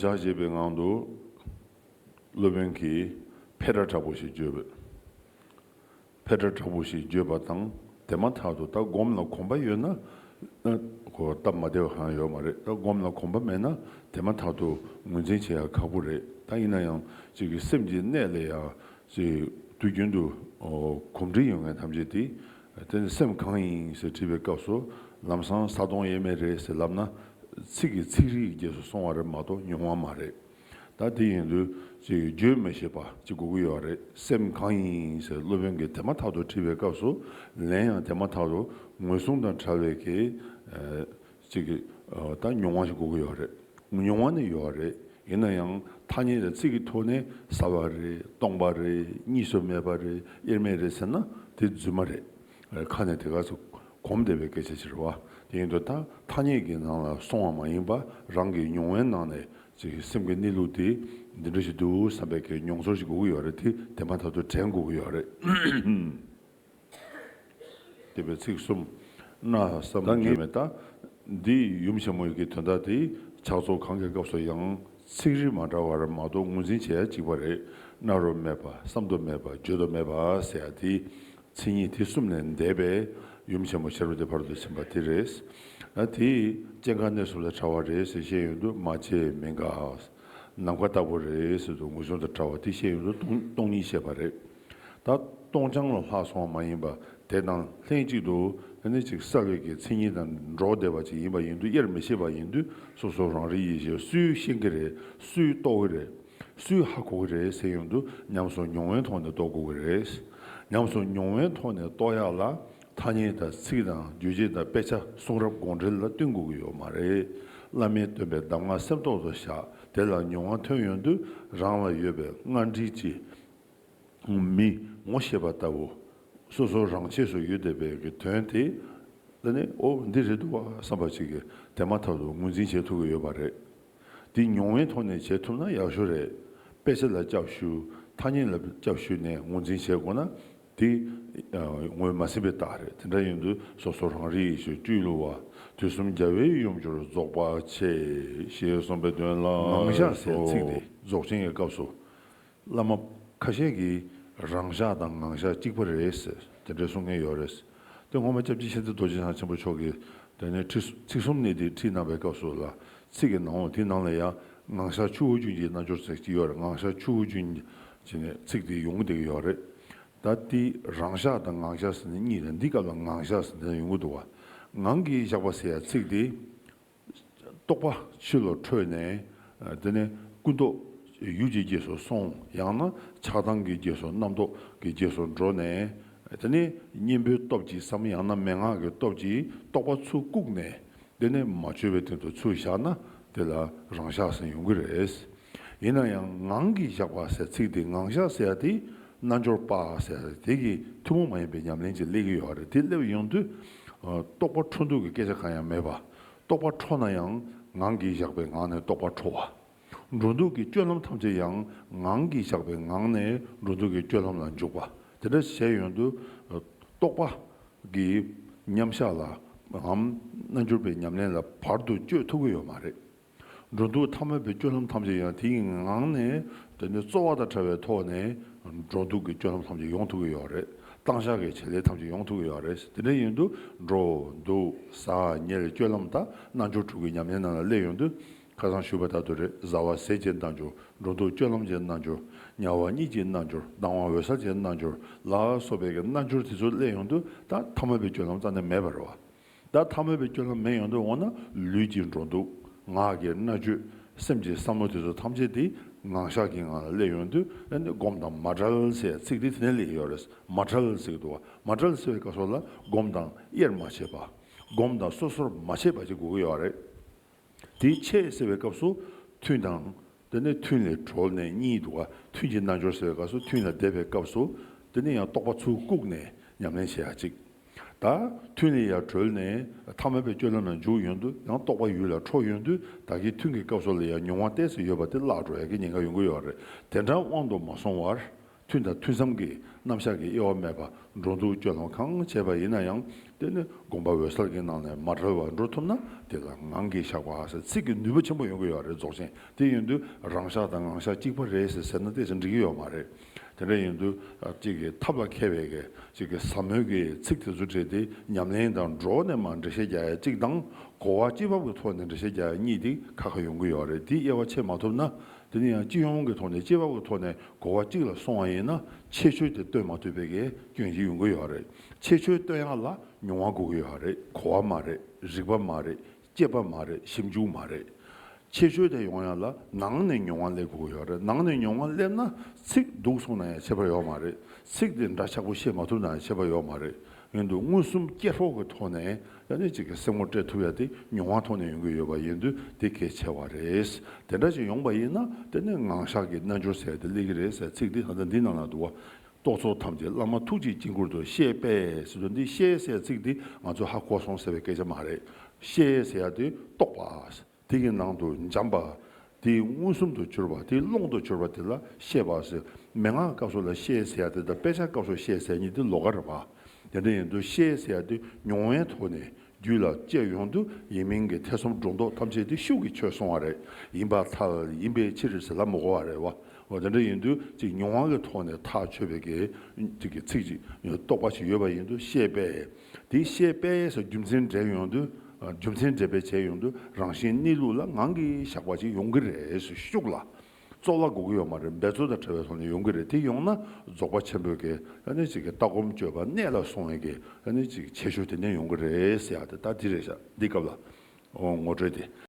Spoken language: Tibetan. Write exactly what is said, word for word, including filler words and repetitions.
བཞག་བྱས་པའི་ངང་དུ་སློབ་དཔོན་གྱིས་འཕེལ་སྒྲ་དྲག་པོ་ཞིག་བརྗོད་པས། འཕེལ་སྒྲ་དྲག་པོ་ཞིག་བརྗོད་པ་དང་དེ་མ་ཐག་ཏུ་ད་སྒོམ་ལ་གོམས་པ་ཡོད་ན་ཁོ་སྟབས་མ་བདེ་བ་གང་ཡོད་མ་རེད། ད་སྒོམ་ལ་གོམས་པ་མེད་ན་དེ་མ་ཐག་ཏུ་ངོས་འཛིན་བྱེད་ཡ་ཁག་པོ་རེད། ད་ཡིན་ན་ཡང་ཅིག་གི་སེམས་ཀྱི་གནས་ལ་ཡང་ཅིག་དུས་རྒྱུན་དུ་གོམས་འདྲིས་ཡོད་མཁན་ཐམས་ཅད་དེ། དེ་ནི་སེམས་གང་ཡིན་ཟེར་དྲིས་པའི་སྐབས་སུ་ལམ་སང་ས་དོང་དབྱེར་མེད་རེད་ཟེར་ལབ་ན། ཚིག་གི་ཚིག་རིས་ཀྱི་རྗེས་སུ་སོང་བ་རེད་མ་གཏོགས་མྱོང་བ་མ་རེད། ད་དེ་ཡིན་དུས་ཅིག་བརྗོད་མི་ཤེས་པ་ཅིག་དགོས་ཀྱི་ཡོད་རེད། སེམས་གང་ཡིན་ཟེར་སློབ་དཔོན་གྱིས་དེ་མ་ཐག་ཏུ་དྲིས་པའི་སྐབས་སུ་ལན་ཡང་དེ་མ་ཐག་ཏུ་ངོས་བཟུང་དང་བྲལ་བའི་གི་ཅིག་གི་ད་མྱོང་བ་ཞིག་དགོས་ཀྱི་ཡོད་རེད། མྱོང་བ་ནི་ཡོད་རེད། ཡིན་ན་ཡང་ཐ་སྙད་དང་ཚིག་གི་ཐོག་ནས་ཟ་བ་རེད། སྟོང་པ་རེད། གཉིས་སུ་མེད་པ་རེད། དབྱེར་མེད་རེད་ཟེར་ན་དེ་རྫུན་མ་རེད། ཁ་ནས་དེ་ག་ཚོད་གོམས་བསྡད་པའི་སྐད་ཆ་ཞིག་རེད་བ། དེ་ཡིན་དུས་ད་ཐ་སྙད་ཀྱི་ནང་ལ་སོང་བ་མ་ཡིན་པ་རང་གི་མྱོང་བའི་ནང་ནས་ཅིག་སེམས་ཀྱི་གནས་ལུགས་དེ་འདི་འདྲ་ཞིག་འདུག་བསམ་པའི་གི་མྱོང་ཚོར་ཞིག་དགོས་ཀྱི་ཡོད་རེད། དེ་དེ་མ་ཐག་ཏུ་དྲན་དགོས་ཀྱི་ཡོད་རེད། དེ་བས་ཚིག་གསུམ། སྣ་བསམ་ད་ངས་མེད་ད། འདི་ཡུམ་ཆེན་མོ་ཡི་གི་དོན་དག་དེ་ཕྱག་རྫོགས་གང་གི་སྐབས་སུ་ཡང་ཚིག་རིས་མ་འདྲ་བ་རེད་མ་གཏོགས་ངོས་འཛིན་བྱེད་ཡ་གཅིག་པ་རེད། སྣ་རུ་མེད་པ། བསམ་དུ་མེད་པ། བརྗོད་དུ་མེད་པ་ཟེར་ཡ་དེ། མཚན་ཉིད་དེ་གསུམ་ལས་འདས་པའི་ཡུམ་ཆེན་མོ་ཤེས་རབ་ཀྱི་ཕ་རོལ་ཏུ་ཕྱིན་པ་དེ་རེད། ཨ་དེ་སྐྱེ་འགག་གནས་གསུམ་ལ་བྲལ་བ་རེད་ཟེར་བཤད་ཡོང་དུས་མ་སྐྱེས་མི་འགག་ནམ་མཁའ་ལྟ་བུ་རེད་ཟེར་དུས་ངོས་བཟུང་དང་བྲལ་བ་དེ་བཤད་ཡོང་དུས་སྟོང་སྟོང་ཉིད་བཤད་པ་རེད། ད་སྟོང་རྐྱང་ལ་ལྷག་སོང་བ་མ་ཡིན་པ་དེ་དང་ལྷན་ཅིག་ཏུ་ཨ་ནི་ཅིག་གསལ་བའི་གི་མཚན་ཉིད་དང་འགྲོགས་བསྡད་པ་ཅིག་ཡིན་པ་ཡིན་དུས་དབྱེར་མི་ཕྱེད་པ་ཡིན་དུས་སོ་སོ་རང་རིག་ཡེ་ཤེས་སུས་ཤེས་ཀྱི་རེད། སུས་རྟོགས་ཀྱི་རེད། སུས་ཧ་གོ་གི་རེད་ཟེར་ཡོང་དུས་ཉམས་སུ་མྱོང་བའི་ཐོག་ནས་རྟོགས་དགོས་ཀྱི་རེད། ཉམས་སུ་མྱོང་བའི་ཐོག་ནས་རྟོགས་ཡག་ལ་ཐ་སྙད་དང་ཚིག་དང་རྗོད་བྱེད་དང་དཔེ་ཆ་གསུང་རབ་དགོངས་འགྲེལ་ལ་བསྟུན་དགོས་ཀྱི་ཡོད་མ་རེད། བླ་མས་སྟོན་པའི་གདམས་ངག་སེམས་ཐོག་ཏུ་བཞག་དེ་ལ་མྱོང་བ་ཐོན་ཡོང་དུས་རང་ལ་ཡོད་པའི་སྔར་འདྲིས་ཀྱི་མི་ངོ་ཤེས་པ་ལྟ་བུ། སོ་སོ་རང་ཆས་སུ་ཡོད་བསྡད་པའི་གི་དོན་དེ། ད་ནི་ཨོ་འདི་རེད་འདུག་བ་བསམ་པ་ཅིག་གིས་དེ་མ་ཐག་ཏུ་ངོས་འཛིན་བྱེད་ཐུབ་ཀྱི་ཡོད་པ་རེད། འདི་མྱོང་བའི་ཐོག་ནས་བྱེད་ཐུབ་ན་ཡག་ཤོས་རེད། དཔེ་ཆ་ལ་སྐྱབས་ཞུ། ཐ་སྙད་ལ་སྐྱབས་ཞུས་ནས་ངོས་འཛིན་བྱེད་དགོས་ན། དེ་ངོས་མ་ཟིན་པའི་རྟགས་རེད། དེ་འདྲ་ཡིན་དུས་སོ་སོ་རང་རིག་ཡེ་ཤེས་སྤྲུལ་བློ་བ། དུས་གསུམ་རྒྱལ་བའི་ཡུམ་གྱུར་རྫོགས་པ་ཆེ། ཞེས་གསུངས་པའི་དོན་ལ། ངང་བཞག་ཟེར་ཚིག་དེ་རྫོགས་ཆེན་གྱི་སྐབས་སུ། བླ་མ་ཁ་ཤས་ཀྱིས་རང་བཞག་དང་ངང་བཞག་གཅིག་པ་རེད་ཟེར་དེ་འདྲ་གསུང་མཁན་ཡོད་རེད། དེ་སྔོན་མ་སྐྱབས་རྗེ་མཁྱེན་བརྩེ་རྡོ་རྗེ་འཆང་ཆེན་པོ་མཆོག་གིས་དེ་ནས་ཁྲིད་ཚིག་གསུམ་གནད་བརྡེག་ཁྲིད་གནང་བའི་སྐབས་སུ་ལ། ཚིག་གི་ནང་འོག་དེའི་ནང་ལ་ཡང་ངང་བཞག་ཆུ་བོ་རྒྱུན་གྱི་རྣལ་འབྱོར་ཟེར་གྱི་ཡོད་རེད། ངང་བཞག་ཆུ་བོ་རྒྱུན་བྱས་ནས་ཚིག་དེ་ཡོང་གི་བསྡད་ཀྱི་ཡོད་རེད། ད་དེ་རང་བཞག་དང་ངང་བཞག་ཟེར་ནས་གཉིས་རེད། འདི་སྐབས་ལ་ངང་བཞག་ཟེར་ནས་ཡོང་གི་འདུག་བ། ངང་གིས་བཞག་པ་ཟེར་ཡ་ཚིག་དེ། རྟོག་པ་ཕྱི་ལ་འཕྲོས་ནས། དེ་ནས་ཀུན་རྟོག་ཡུལ་གྱི་རྗེས་སུ་སོང་། ཡང་ན་ཆགས་སྡང་གི་རྗེས་སུ་རྣམ་རྟོག་གི་རྗེས་སུ་འགྲོ་ནས། དེ་ནས་གཉེན་པོའི་སྟོབས་ཀྱིས་སམ། ཡང་ན་མན་ངག་གི་སྟོབས་ཀྱིས་རྟོག་པ་ཚུར་བཀུག་ནས། དེ་ནས་མ་བཅོས་པའི་སྟེང་དུ་ཚུར་བཞག་ན་དེ་ལ་རང་བཞག་ཟེར་ཡོང་གི་རེད། ཡིན་ན་ཡང་ངང་གིས་བཞག་པ་ཟེར་ཚིག་དེ་ངང་བཞག་ཟེར་ཡ་དེ་རྣལ་འབྱོར་པ་ཟེར་དེ་གི་ཐུན་མོང་མ་ཡིན་པའི་ཉམས་ལེན་ཅིག་སླེབས་ཀྱི་ཡོད་རེད། དེ་སླེབས་ཡོང་དུས་རྟོག་པ་འཕྲོ་འདུ་གི་སྐད་ཆ་གང་ཡང་མེད་པ། རྟོག་པ་འཕྲོ་ན་ཡང་ངང་གིས་བཞག་པའི་ངང་ནས་རྟོག་པ་འཕྲོ་བ། འགྲོ་འདུག་གི་སྤྱོད་ལམ་ཐམས་ཅད་ཡང་ངང་གིས་བཞག་པའི་ངང་ནས་འགྲོ་འདུག་གི་སྤྱོད་ལམ་ལ་འཇུག་པ། དེ་འདྲ་བྱས་ཡོང་དུས་རྟོག་པ་གི་མཉམ་བཞག་ལའམ་རྣལ་འབྱོར་པའི་ཉམས་ལེན་ལ་བར་དུ་གཅོད་ཐུབ་ཀྱི་ཡོད་མ་རེད། འགྲོ་འདུག་ཐ་མལ་པའི་སྤྱོད་ལམ་ཐམས་ཅད་ཡང་དེའི་ངང་ནས་དེ་ནས་རྩོལ་བ་དང་བྲལ་བའི་ཐོག་ནས་འགྲོ་འདུག་གི་སྤྱོད་ལམ་ཐམས་ཅད་ཡོང་ཐུབ་ཀྱི་ཡོད་རེད། བཏང་བཞག་གི་བྱེད་ལས་ཐམས་ཅད་ཡོང་ཐུབ་ཀྱི་ཡོད་རེད། དེ་འདྲ་ཡིན་དུས་འགྲོ་འདུག་ཟ་ཉལ་སྤྱོད་ལམ་དང་རྣལ་འབྱོར་དྲུག་གི་ཉམས་ལེན་ནང་ལ་སླེབས་ཡོང་དུས། ཁ་སང་ཞུས་པ་ལྟར་དུ་རེད། བཟའ་བ་ཟས་ཀྱི་རྣལ་འབྱོར། འགྲོ་འདུག་སྤྱོད་ལམ་གྱི་རྣལ་འབྱོར། ཉལ་བ་གཉིད་ཀྱི་རྣལ་འབྱོར། ལྡང་བ་འོད་གསལ་གྱི་རྣལ་འབྱོར་ལ་སོགས་པའི་གི་རྣལ་འབྱོར་དེ་ཚོ་སླེབས་ཡོང་དུས་ད་ཐ་མལ་པའི་སྤྱོད་ལམ་རྩ་ནས་མེད་པ་རེད་བ། ད་ཐ་མལ་པའི་སྤྱོད་ལམ་མེད་ཡོང་དུས་འོ་ན་ལུས་ཀྱི་འགྲོ་འདུག་ངག་གི་སྨྲ་བརྗོད། སེམས་ཀྱི་བསམ་བློ་དེ་ཚོ་ཐམས་ཅད་དེ་ངང་བཞག་གི་ངང་ལ་སླེབས་ཡོང་དུས་ཨ་ནི་སྒོམ་དང་མ་བྲལ་ཟེར་ཚིག་དེ་དེ་ནས་སླེབས་ཀྱི་ཡོད་རེད། མ་བྲལ་ཟེར་གྱི་འདུག་བ། མ་བྲལ་ཟེར་བའི་སྐབས་སུ་ལ་སྒོམ་དང་དབྱེར་མ་ཕྱེད་པ། སྒོམ་དང་སོ་སོར་མ་ཕྱེད་པ་ཅིག་དགོས་ཀྱི་ཡོད་རེད། དེ་ཕྱེད་ཟེར་བའི་སྐབས་སུ་ཐུན་དང་། དེ་ནས་ཐུན་ལས་གྲོལ་ནས་གཉིད་འདུག་ག་ཐུན་གྱི་རྣལ་འབྱོར་ཟེར་བའི་སྐབས་སུ་ཐུན་ལ་བསྡད་པའི་སྐབས་སུ་དེ་ནས་ཡང་རྟོག་པ་ཚུར་བཀུག་ནས་ཉམས་ལེན་བྱེད་ཡ་གཅིག་ད་ཐུན་ལས་ཡར་གྲོལ་ནས་ཐ་མལ་པའི་སྤྱོད་ལམ་ལ་འཇུག་ཡོང་དུས་ཡང་རྟོག་པ་ཡུལ་ལ་འཕྲོ་ཡོང་དུས་ད་གིན་ཐུན་གྱི་སྐབས་སུ་ལ་ཡང་མྱོང་བ་ཏོག་ཙམ་ཡོད་པ་དེ་བརླག་འགྲོ་ཡ་གི་ཉེན་ཁ་ཡོང་གི་ཡོད་རེད། དེ་འདྲ་དབང་དུ་མ་སོང་བར། ཐུན་དང་ཐུན་མཚམས་ཀྱི་རྣམ་གཞག་གི་དབྱེ་བ་མེད་པ་འགྲོ་འདུག་སྤྱོད་ལམ་གང་བྱས་པ་ཡིན་ན་ཡང་དེ་ནི་སྒོམ་པ་འོད་གསལ་གྱི་ནང་ནས་མ་བྲལ་བར་འགྲོ་ཐུབ་ན་དེ་ལ་ངང་གིས་བཞག་པ་ཟེར་ཚིག་གི་ནུས་པ་ཆེན་པོ་ཡོང་གི་ཡོད་རེད། རྫོགས་ཆེན་དེ་ཡིན་དུས་རང་བཞག་དང་ངང་བཞག་གཅིག་པ་རེད་ཟེར་ཟེར་ན་དེ་ཚོ་འགྲིག་གི་ཡོད་མ་རེད། དེ་འདྲ་ཡིན་དུས་ཨ་གཅིག་གི་ཐབས་ལ་མཁས་པའི་གི་གཅིག་གི་ཟབ་མོའི་གི་ཚིག་དེ་ཚོ་བྲིས་ཏེ་ཉམས་ལེན་དང་འགྲོགས་ནས་མར་འགྲེལ་བཤད་རྒྱག་ཡ་གཅིག་དང་གོ་བ་སྤྱི་བབ་ཀྱི་ཐོག་ནས་འགྲེལ་བཤད་རྒྱག་ཡ་གཉིས་དེ་ཁ་ཁ་ཡོང་གི་ཡོད་རེད། དེ་དབྱེ་བ་ཕྱེ་མ་ཐུབ་ན་དེ་ནི་ཡང་སྤྱི་ཡོངས་ཀྱི་ཐོག་ནས་སྤྱི་བབ་ཀྱི་ཐོག་ནས་གོ་བ་གཅིག་ལ་སོང་བ་ཡིན་ན་ཁྱད་ཆོས་དེ་སྟོན་མ་ཐུབ་པའི་གི་སྐྱོན་ཞིག་ཡོང་གི་ཡོད་རེད། ཁྱད་ཆོས་སྟོན་ཡ་ལ་མྱོང་བ་དགོས་ཀྱི་ཡོད་རེད། གོ་བ་མ་རེད། རིག་པ་མ་རེད། དཔྱད་པ་མ་རེད། ཞིབ་འཇུག་མ་རེད། ཁྱད་ཆོས་དེ་ཡོང་ཡ་ལ་ནང་ནས་མྱོང་བ་སླེབས་དགོས་ཀྱི་ཡོད་རེད། ནང་ནས་མྱོང་བ་སླེབས་ན་ཚིག་སྡུག་སོང་ན་ཡང་ཁྱད་པར་ཡོད་མ་རེད། ཚིག་དེ་འདྲ་ཆགས་པོ་བཤད་མ་ཐུབ་ན་ཡང་ཁྱད་པར་ཡོད་མ་རེད། ཡིན་དུས་མངོན་སུམ་སྐྱེ་སྲོག་གི་ཐོག་ནས་ཡང་ནི་གཅིག་གི་སེམས་ངོ་སྤྲད་ཐུབ་ཡ་དེ་མྱོང་བ་ཐོག་ནས་ཡོང་གི་ཡོད་པ་ཡིན་དུས་དེ་གལ་ཆེ་བ་རེད། དེ་འདྲ་ཞིག་ཡོང་པ་ཡིན་ན་དེ་ནི་ངང་བཞག་གི་རྣལ་འབྱོར་ཟེར་ཡ་དེ་སླེབས་ཀྱི་རེད་ཟེར་ཚིག་དེ་ད་ལྟ་འདི་ནང་ལ་འདུག་བ། རྟོག་ཚོགས་ཐམས་ཅད་བླ་མ་ཐུགས་རྗེས་བཅིངས་འགྲོལ་དུ། ཤེས་པས་ཟེར་དུས་འདི་ཤེས་ཟེར་ཚིག་འདི་ང་ཚོས་ཧ་གོ་སོང་ཟེར་བའི་སྐད་ཆ་མ་རེད། ཤེས་ཟེར་ཡ་དེ་རྟོགས་པ། དེ་གི་ནང་དུ་འཇམ་པ། དེ་མངོན་སུམ་དུ་གྱུར་པ། དེ་ཀློང་དུ་གྱུར་པ་དེ་ལ་ཤེས་པ་ཟེར། མན་ངག་སྐབས་སུ་ལ་ཤེས་ཟེར་ཡ་དེ་དང་དཔེ་ཆ་སྐབས་སུ་ཤེས་ཟེར་ཡ་གཉིས་དེ་ལོགས་ཀ་རེད་པ། དེ་འདྲ་ཡིན་དུས་ཤེས་ཟེར་ཡ་དེ་མྱོང་བའི་ཐོག་ནས་རྒྱུད་ལ་སྐྱེས་ཡོང་དུས་ཡིན་མིན་གྱི་ཐེ་ཚོམ་སྒྲོ་འདོགས་ཐམས་ཅད་དེ་ཤུགས་ཀྱིས་ཆོད་སོང་བ་རེད། ཡིན་པར་ཐལ། ཡིན་པའི་ཕྱིར་ཟེར་ལབ་མི་དགོས་པ་རེད་བ། འོ་དེ་འདྲ་ཡིན་དུས་ཅིག་མྱོང་བ་གི་ཐོག་ནས་ཐག་ཆོད་པའི་གི་ཅིག་གི་ཚིག་ཅིག་རྟོགས་པ་ཅིག་ཡོད་པ་ཡིན་དུས་ཤེས་པས། དེ་ཤེས་པས་ཟེར་རྒྱུ་མཚན་འགྲེལ་ཡོང་དུས་རྒྱུ་མཚན་འགྲེལ་པས་བྱས་ཡོང་དུས་རང་བཞིན་གནས་ལུགས་ལ་ངང་གིས་བཞག་པ་ཅིག་ཡོང་གི་རེད་ཟེར། ཤུགས་ལ་རྩོལ་བ་དགོས་ཀྱི་ཡོད་མ་རེད། འབད་རྩོལ་དང་བྲལ་བའི་ཐོག་ནས་ཡོང་གི་རེད། དེ་ཡོང་ན་རྫོགས་པ་ཆེན་པོའི་གི་ཨ་ནི་ཅིག་གི་ལྟ་སྒོམ་སྤྱོད་པ་གནད་ལ་སོང་བའི་གི་ཨ་ནི་ཅིག་ཁྱད་ཆོས་དེ་ནས་ཡོང་གི་རེད་ཟེར་ཡ་དེ་ད་འདི་རེད་ཤག་འདི་སྐབས་ལ་ངོ་སྤྲོད་དེ།